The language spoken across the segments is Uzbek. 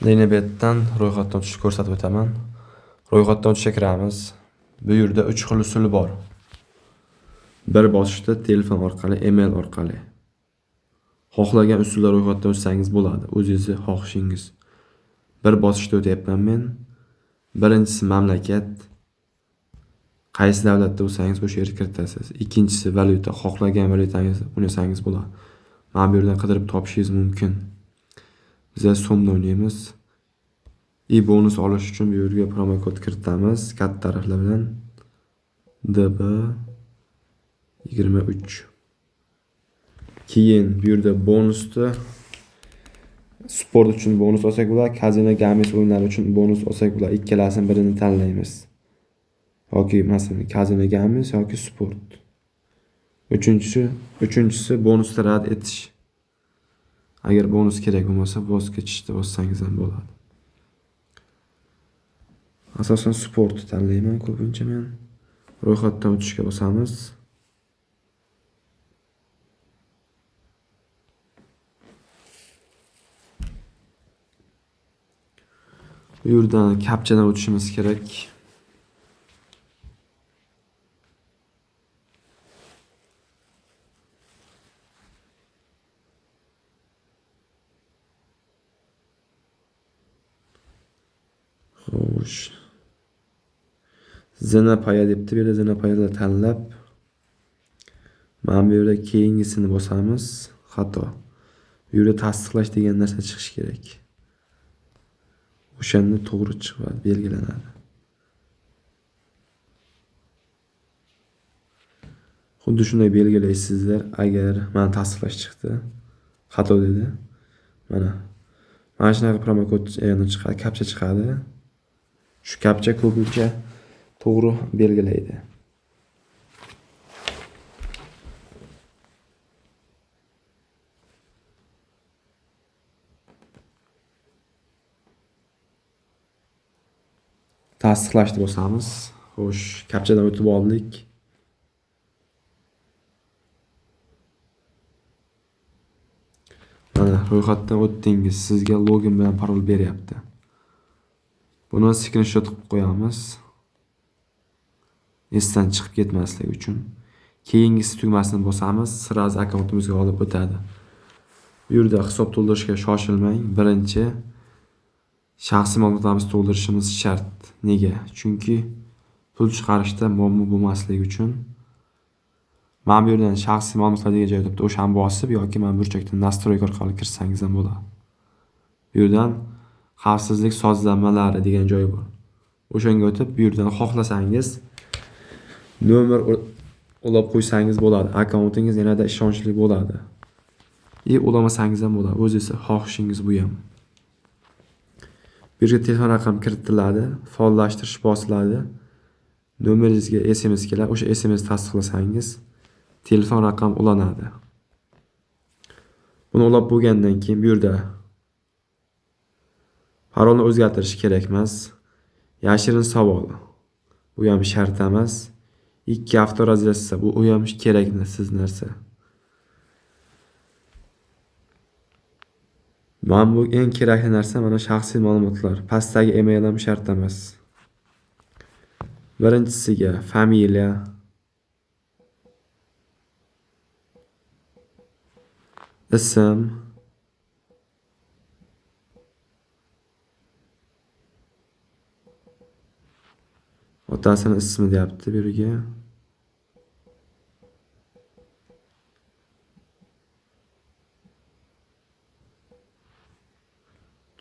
Linebetdan ro'yxatdan o'tishni ko'rsatib o'taman. Ro'yxatdan o'tishga kiramiz. Bu yerda 3 xil usuli bor. Bir bosishda telefon orqali, email orqali. Xohlagan usulda ro'yxatdan o'tsangiz bo'ladi, o'zingizni xohishingiz. Bir bosishda o'tyapman men. Birinchisi mamlakat. Qaysi davlatda bo'lsangiz o'sha yerga kiritasiz. Ikkinchisi valyuta, xohlagan valyutangizni o'ynasangiz bo'ladi. Mana bu yerdan qidirib topishingiz mumkin. Biz so'mda o'ynaymiz. I bonus olish uchun bu yerga promokod kiritamiz katta harflar bilan DB 23. Keyin bu yerda bonusni sport uchun bonus olsak bo'ladi, kazino games o'yinlari uchun bonus olsak bo'ladi. Ikkalasini birini tanlaymiz. Yoki masalan kazino games yoki sport. Uchinchisi bonusni rad etish. Agar bonus kerak bo'lmasa, voz kechishni bossangiz ham bo'ladi. Asosan sportni tanlayman ko'pincha men. Ro'yxatdan o'tishga bosamiz. Bu yerdan kapchadan o'tishimiz kerak. Xo'sh. Zinapaya debdi. Bu yerda zinapoyalar tanlab mana bu yerda keyingisini bosamiz. Xato. Bu yerda tasdiqlash degan narsa chiqishi kerak. O'shanda to'g'ri chiqadi, belgilanadi. Xuddi shunday belgilaysizlar. Agar mana tasdiqlash chiqdi, xato dedi. Mana shunaqa promokod chiqadi, kapcha chiqadi. Shu kapcha ko'pincha to'g'ri belgilaydi. Tasdiqlashni bosamiz. Xo'sh, kapchadan o'tib oldik. Mana ro'yxatdan o'tdingiz. Sizga login bilan parol beryapti. Buni screenshot qilib qo'yamiz. Esdan chiqib ketmasligi uchun. Keyingisi tugmasini bosamiz, sразу akkauntimizga olib o'tadi. Bu yerda hisob to'ldirishga shoshilmang. Birinchi shaxsiy ma'lumotlarimizni to'ldirishimiz shart. Nega? Chunki pul chiqarishda muammo bo'lmasligi uchun. Mana bu yerdan shaxsiy ma'lumotlar degan joy turibdi, o'shani bosib yoki mana burchakdan настройка orqali kirsangiz ham bo'ladi. Bu yerdan xavfsizlik sozlamalari degan joy bor. O'shanga o'tib, bu yerdan xohlasangiz nomer ulab qo'ysangiz bo'ladi. Akkauntingiz yanada ishonchli bo'ladi. Ulamasangiz ham bo'ladi. O'zingiz xohishingiz bu ham. Bu yerga telefon raqam kiritiladi, faollashtirish bosiladi. Nomeringizga SMS keladi. O'sha SMS tasdiqlasangiz telefon raqam ulanadi. Buni ulab bo'lgandan keyin bu yerda parolni o'zgartirish kerak emas. Yashirin savol. Bu ham shart emas. 2 avtorazrezsa bu ham keraksiz narsa. Mana bu eng kerakli narsa mana shaxsiy ma'lumotlar. Pastdagi email ham shart emas. Birinchisiga familiya, ism, otasini ismi deyapti bu yerga.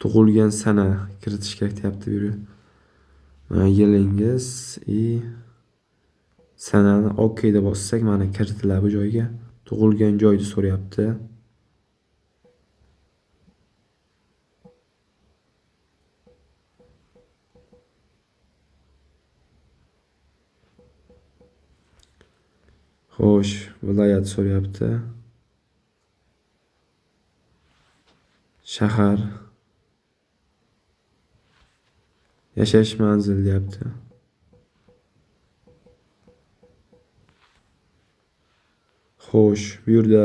Tug'ilgan sana kiritish kerak deyapti bu yerga. Mana yilingiz sanani OK deb bossak mana kiritiladi bu joyga. Tug'ilgan joyni so'rayapti. Xo'sh, viloyat so'rayapti. Shahar, yashash manzili deyapti. Xo'sh, bu yerda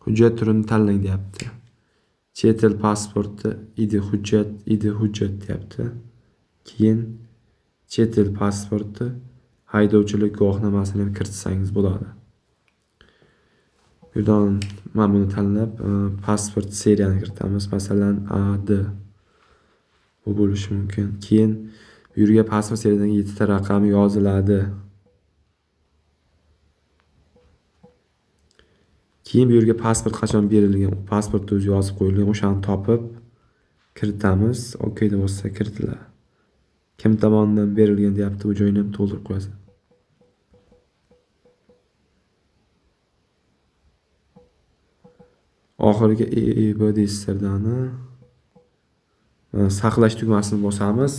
hujjat turini tanlang deyapti. Chet el pasporti, ID hujjat, ID hujjat deyapti. Keyin chet el pasporti, haydovchilik guvohnomasini ham kiritsangiz bo'ladi. Bu yerdan mana buni tanlab, pasport seriyani kiritamiz. Masalan, AD bu bo'lishi mumkin. Keyin bu yerga pasport seriyadan 7 ta raqami yoziladi. Keyin bu yerga pasport qachon berilgan, pasportda o'zi yozib qo'yilgan, o'shani topib kiritamiz. OK deb bossak kiritiladi. Kim tomonidan berilgan deyapti, bu joyini ham to'ldirib qo'yasiz. Oxiriga EEB reyestrdan saqlash tugmasini bosamiz.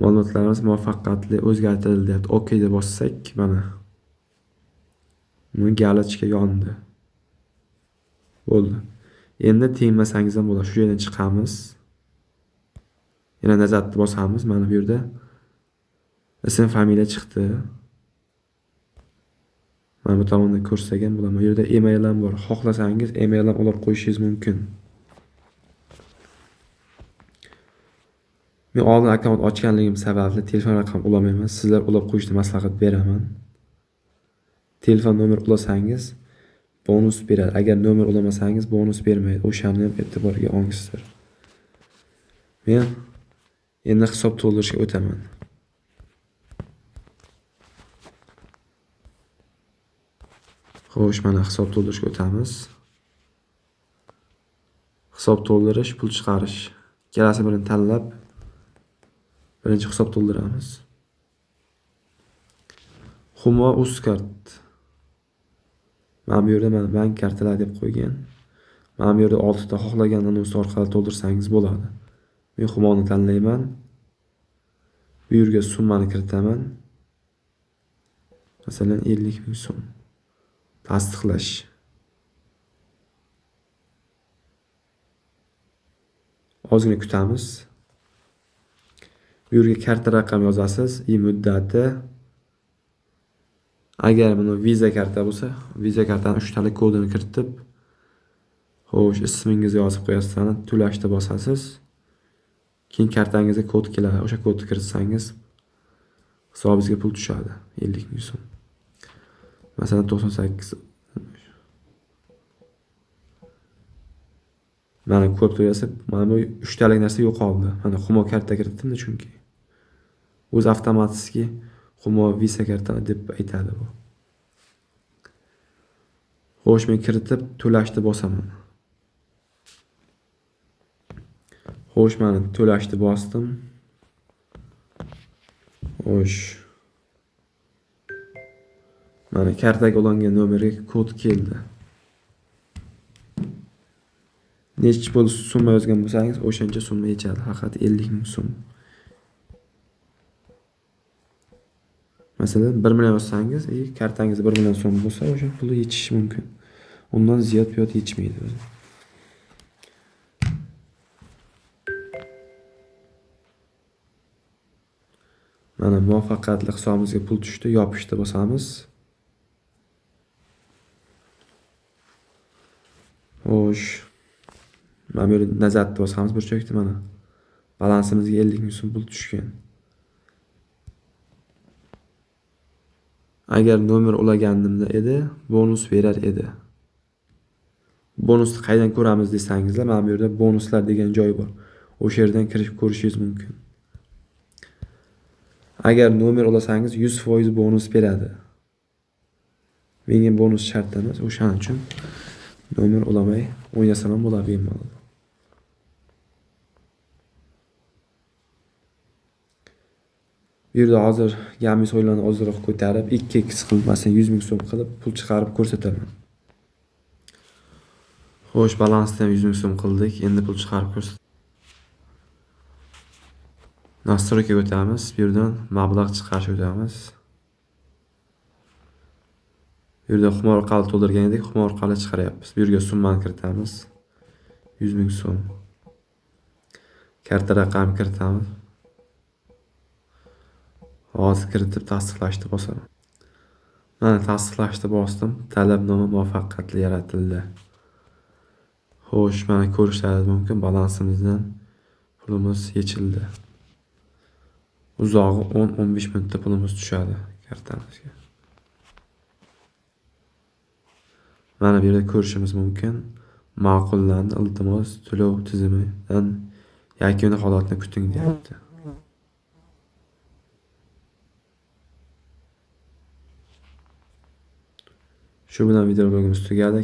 Ma'lumotlarimiz muvaffaqiyatli o'zgartirildi deyapti. OK deb bossak, mana bu galochka yondi. Bo'ldi. Endi tegmasangiz ham bo'ladi. Shu yerdan chiqamiz. Yana nazatni bosamiz. Mana bu yerda ism, familiya chiqdi. Mana bu tomonda ko'rsak ham bo'ladi. Bu yerda email ham bor. Xohlasangiz email ham ulab qo'yishingiz mumkin. Men oldin akkaunt ochganligim sababli telefon raqam ulamayman. Sizlar ulab qo'yishni maslahat beraman. Telefon nomer ulasangiz bonus beradi. Agar nomer ulamasangiz bonus bermaydi. O'shani ham e'tiborga olingizlar. Men endi hisob to'ldirishga o'taman. Xo'sh, mana hisob to'ldirishga o'tamiz. Hisob to'ldirish, pul chiqarish. Ikkalasi birini tanlab birinchi hisob to'ldiramiz. Humo Uzcard. Mana bu yerda mana bank kartalari deb qo'ygan. Mana bu yerda 6 ta xohlagan anonsi orqali to'ldirsangiz bo'ladi. Men Humoni tanlayman. Bu yerga summani kiritaman. Masalan, 50 ming so'm. Tasdiqlash. Ozgina kutamiz. Bu yerga karta raqam yozasiz, muddati. Agar buni Visa karta bo'lsa, Visa kartaning 3 talik kodini kiritib, xo'sh, ismingizni yozib qo'yasiz, to'lashni bosasiz. Keyin kartangizga kod keladi. O'sha kodni kiritsangiz hisobingizga pul tushadi, 50 ming so'm. Masalan, 98. Mana ko'rib turasiz, mana bu 3 talik narsa yo'qoldi. Mana Humo karta kiritdim-da chunki. O'zi avtomatik Humo Visa karta deb aytadi bu. Xo'sh, men kiritib to'lashni bosaman. Xo'sh, mana to'lashni bosdim. Xo'sh. Mana kartaga ulangan nomerga kod keldi. Necha pul summa yozgan bo'lsangiz, o'shancha summa yechadi. Faqat 50 ming so'm. Masalan, 1 million yozsangiz, kartangizda 1 million so'm bo'lsa, o'sha pulni yechishi mumkin. Undan ziyod piyod yechmaydi o'zi. Mana muvaffaqiyatli hisobimizga pul tushdi, yopishni bosamiz. Xo'sh. Mana bu yerda nazatni bosamiz burchakda mana. Balansimizga 50 ming so'm pul tushgan. Agar nomer ulaganimda edi, bonus berar edi. Bonusni qaydan ko'ramiz desangizlar, mana bu yerda bonuslar degan joy bor. O'sha yerdan kirib ko'rishingiz mumkin. Agar nomer ulasangiz 100% bonus beradi. Menga bonus shart emas, o'shaning uchun nomer ulamay o'ynasam ham bo'ladi bemalol. Bu yerda hozir gamis o'yinlarni ozroq ko'tarib 2x qilib, masalan 100 ming so'm qilib pul chiqarib ko'rsataman. Xo'sh, balansni ham 100 ming so'm qildik. Endi pul chiqarib ko'rsataman. Nastroykaga o'tamiz. Bu yerdan mablag' chiqarishga o'tamiz. Bu yerda Humo orqali to'ldirgan edik, Humo orqali chiqaryapmiz. Bu yerga summani kiritamiz. 100 ming so'm. Karta raqami kiritamiz. Hozir kiritib tasdiqlashni bosaman. Mana tasdiqlashni bosdim. Talabnoma muvaffaqiyatli yaratildi. Xo'sh, mana ko'rishlaringiz mumkin, balansimizdan pulimiz yechildi. Uzog'i 10-15 minutda pulimiz tushadi kartamizga. Mana bu yerda ko'rishimiz mumkin. Ma'qullandi, iltimos to'lov tizimidan yakuniy holatni kuting deyapti. Shu bilan videoblogimiz tugadi.